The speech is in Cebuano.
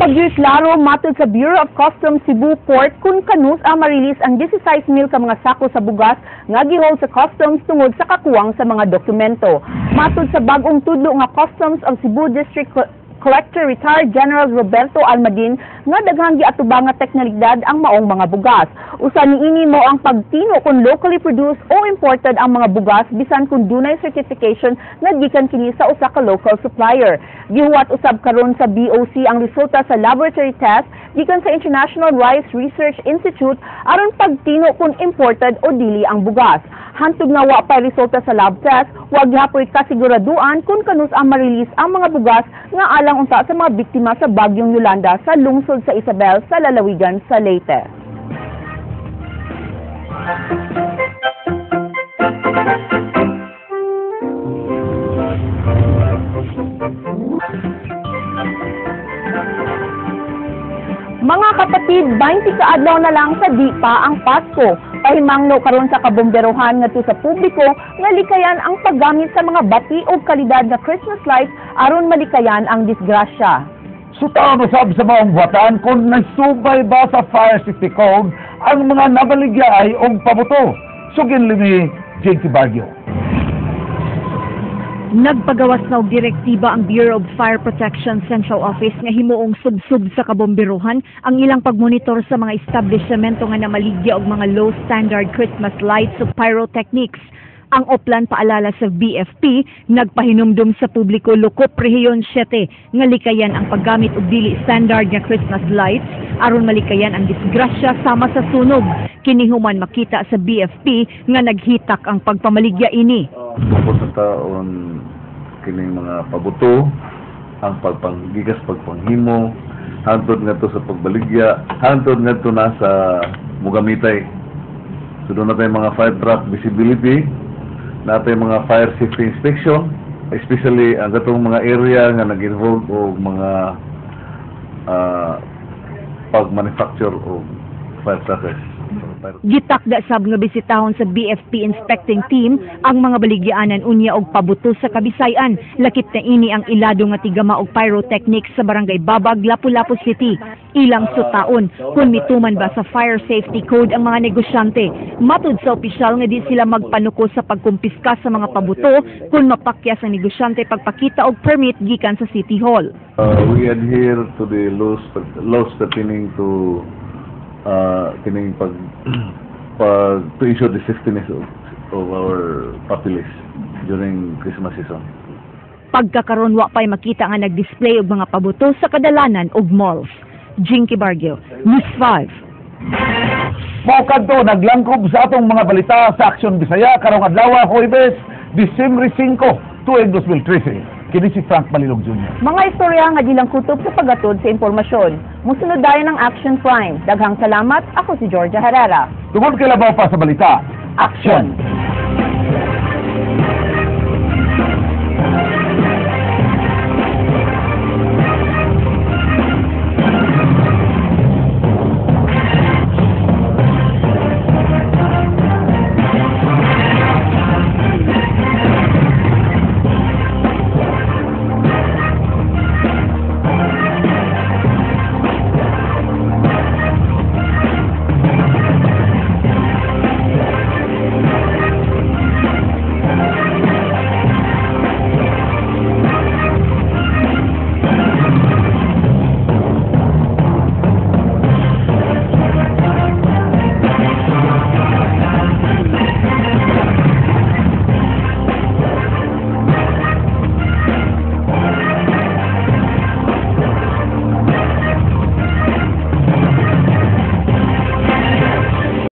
pa gyud klaro matod sa Bureau of Customs Cebu Port kung kanus-a ma-release ang 16 mil ka mga sako sa bugas nga gihold sa customs tungod sa kakuwang sa mga dokumento. Matod sa bag-ong tudlo nga Customs of Cebu District Collector retired General Roberto Almadin nga daghang giatubang nga teknikalidad ang maong mga bugas. Usa niini mao ang pagtino kung locally produced o imported ang mga bugas bisan kung dunay certification nga gikan kini sa usa ka local supplier. Gihuwat usab karon sa BOC ang resulta sa laboratory test gikan sa International Rice Research Institute aron pagtino kung imported o dili ang bugas. Hantog nga wa pa resulta sa lab test, wa gihapoy kasiguraduan kung kanus-a ma-release ang mga bugas nga alang unta sa mga biktima sa bagyong Yolanda sa lungsod sa Isabel sa lalawigan sa Leyte. Mga kapatid, 20 kaadlaw na lang sa di pa ang Pasko. Pahimangno karon sa kabomberohan ngadto sa publiko nga likayan ang paggamit sa mga bati o kalidad na Christmas lights aron malikayan ang disgrasya. Sutaon usab sa maong buhatan kung nasubay ba sa Fire Safety Code ang mga nabaligya ay og pabuto. Sugin limi, Jinky Barrio. Nagpagawas na og direktiba ang Bureau of Fire Protection Central Office nga himuong subsub sa kabomberohan ang ilang pagmonitor sa mga establishmento nga namaligya og mga low standard Christmas lights ug pyrotechnics. Ang Oplan paalala sa BFP nagpahinumdum sa publiko lokop Rehiyon 7 nga likayan ang paggamit og dili standard nga Christmas lights aron malikayan ang disgrasya sama sa sunog. Kini human makita sa BFP nga naghitak ang pagpamaligya ini. Tungkol sa taon kining mga pabuto, ang pagpanggigas, pagpanghimo, hantod ngadto sa pagbaligya, hantod ngadto na sa mugamitay. So duna tay mga fire truck visibility, natay mga fire safety inspection, especially ang katong mga area nga nag-involve og mga pag-manufacture og firecrackers. Gitakda sab nga bisitahon sa BFP inspecting team ang mga baligyaanan unya og pabuto sa Kabisayan. Lakip na ini ang ilado nga tigama og pyrotechnics sa Barangay Babag, Lapu-Lapu City. Ilang sutaon kung mituman ba sa fire safety code ang mga negosyante. Matud sa opisyal nga di sila magpanuko sa pagkumpiska sa mga pabuto kung mapakyas ang negosyante pagpakita og permit gikan sa City Hall. We adhere to the laws pertaining to kining pag pag to ensure the safetyness of our populace during Christmas season. Pagkakaron wa pa'y makita nga nagdisplay og mga pabuto sa kadalanan og malls. Jinky Barrio, News 5. Mao kadto naglangkob sa atong mga balita sa Aksyon Bisaya karong adlaw, Huwebes, Disyembre 5, tuig 2013. Kini si Frank Malilog Jr. Mga istorya nga di lang kutob sa paghatod sa impormasyon. Musunod dayon ang Action Prime. Daghang salamat. Ako si Georgia Herrera. Tungod kay labaw pa sa balita, Action!